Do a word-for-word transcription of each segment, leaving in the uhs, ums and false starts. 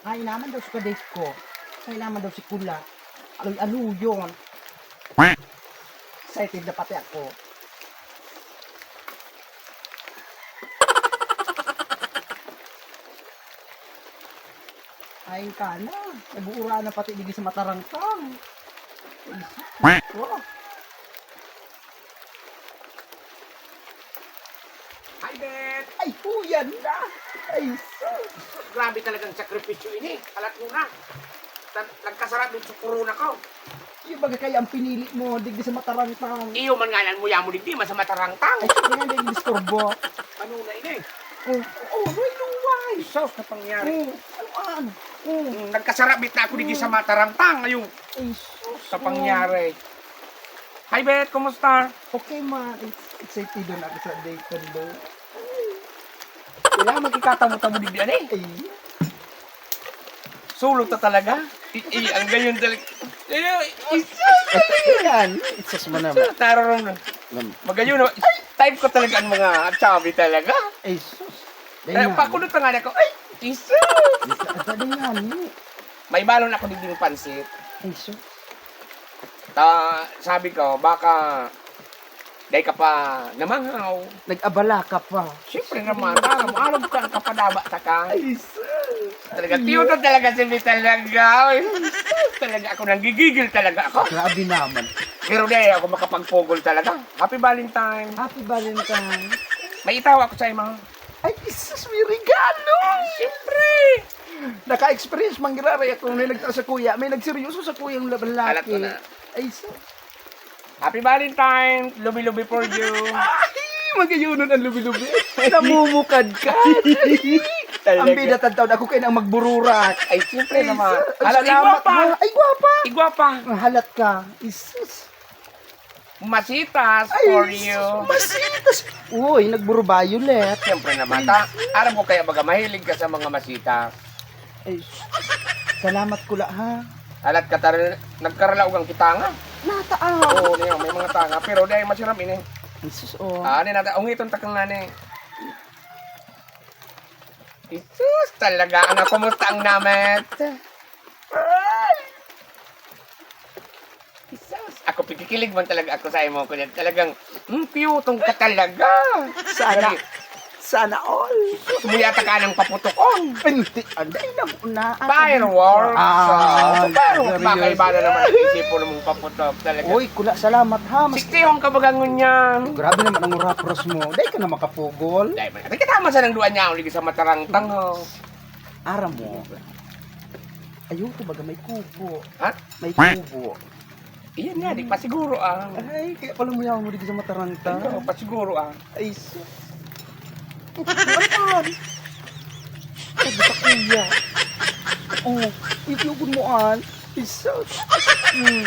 Ay, naman daw si kadate ko. Ay, naman daw si Kula. Aloy-aloyon. Excited na pati ako. Ay, kana. Nag-uura na pati digdi sa matarangtang. Ay, sus. Wow. Hi, Beth! Ay, huyan na! Ay, sus! Grabe talagang sakripisyo ini. Alat mo na. Tan-, nagkasarap yung tsukuruna ko. Yung baga kaya ang pinili mo, digdi sa matarangtang. Iyo man nga, alam mo, yamo digdi, mas sa matarangtang. Ay, siyempre nga, digdi sa kurbo. Ano na ini? Oh. Oh, luway-luway! Sus, na pangyari. Oh, ano, ano? Oh. Mm, nagkasarap bit na ako digdi sa matarangtang. Ayun. Ay, sus, Sa oh. pangyari. Hi, Beth! Kumusta? Okay man, it's, excited na ako sa date ko, no? Wala, magkikatamo-tamo digdi, ani? Ay. Sulot ta talaga. I, i, ang gayon talaga. Ay, ay, Yan, isus mo naman. Sa tarong na. Nam- Magayon na. Type ko talaga ang mga chubby talaga. Ay, sus. Kaya Ganyan. pakulot na nga ako. Ay, isus! Ito, ito din yan, eh. May balon ako digding pansit. Ay, sus. Ta, sabi ko, baka dai ka pa namanghaw. Nag-abala ka pa. Siyempre naman, aram, aram ka, kapadaba ta ka. Ay, sus. Talaga, Ay, tiyuto talaga si Vital talaga. Ay, sus, talaga ako, nanggigigil talaga ako. Grabe naman. Pero di ako makapagpugol talaga. Happy Valentine. Happy Valentine. May itaw ako sa imo. Ay, Jesus, may regalo! Siyempre! Naka-experience, manggiraray ako. May nagtao sa kuya, may nagseryoso sa kuyang lalaki. Alat ko na. Ay, so, Happy Valentine! Lubi-lubi for you! Ay, magayunon ang lubi-lubi. Namumukad ka. Talaga. Ang bida tagtaon, ako kayo nang magbururak. Ay, siyempre Ay, naman. so, Alat, salamat, igwapa! ha? Ay, gwapa! Igwapa! Ang halat ka. Isus. Masitas Ay, for sus, you. Masitas! Uy, nagburubayo ulit. Siyempre naman. Ta, alam ko kaya baga mahilig ka sa mga masitas. Ay, salamat kula, ha? Alat ka tar-, nagkaralaog ang kitanga. Nataang. Oo, niyo, may mga tanga. Pero di ay masiram ini. Jesus, oh. Ah, ano natin? Ungiton takang nani. Jesus, talaga. Ano, kumusta ang namit? Ay! Jesus, ako, pikikilig man talaga ako sa imo, kuya. Talagang, mm, cute ka talaga. Sana, Dali. sana all. Sumuyata ka ng paputokon. Hindi, anday na muna. Fireworks. Ah, So, fireworks. Baka seryoso. Iba na naman ang isipon mong paputok talaga. Uy, kula, salamat ha. Mas Siktihon ka baga ngunyan. Grabe naman ang rapros mo. Dahil ka na makapugol. Dahil man, kita man sa nang duwa niya, uli sa matarangtang, oh. Aram mo. Ayoko baga may kubo. Ha? May kubo. Iyan nga, di pa siguro, ah. Ay, kaya pala mo yaman mo dito sa matarangtang. Hindi pa siguro, ah. Ay, sus. Ano yan? Sabi sa kuya. Oh, itiugon mo, an. Ay, sus. Hmm.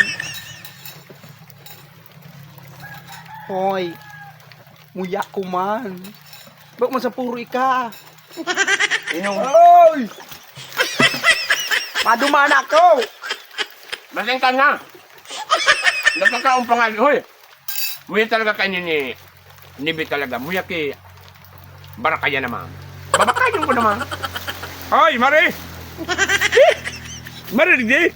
Hoy. Muya ko man. Bak man sa puro ika. Inom. Oy! Maduman ako! Masing ka na. Nagkakaon pa nga. Hoy! Muya talaga kayo ni, ni B talaga. Muya ki Barakaya naman. Babakayan ko naman. Hoy, Mare! Mare, di!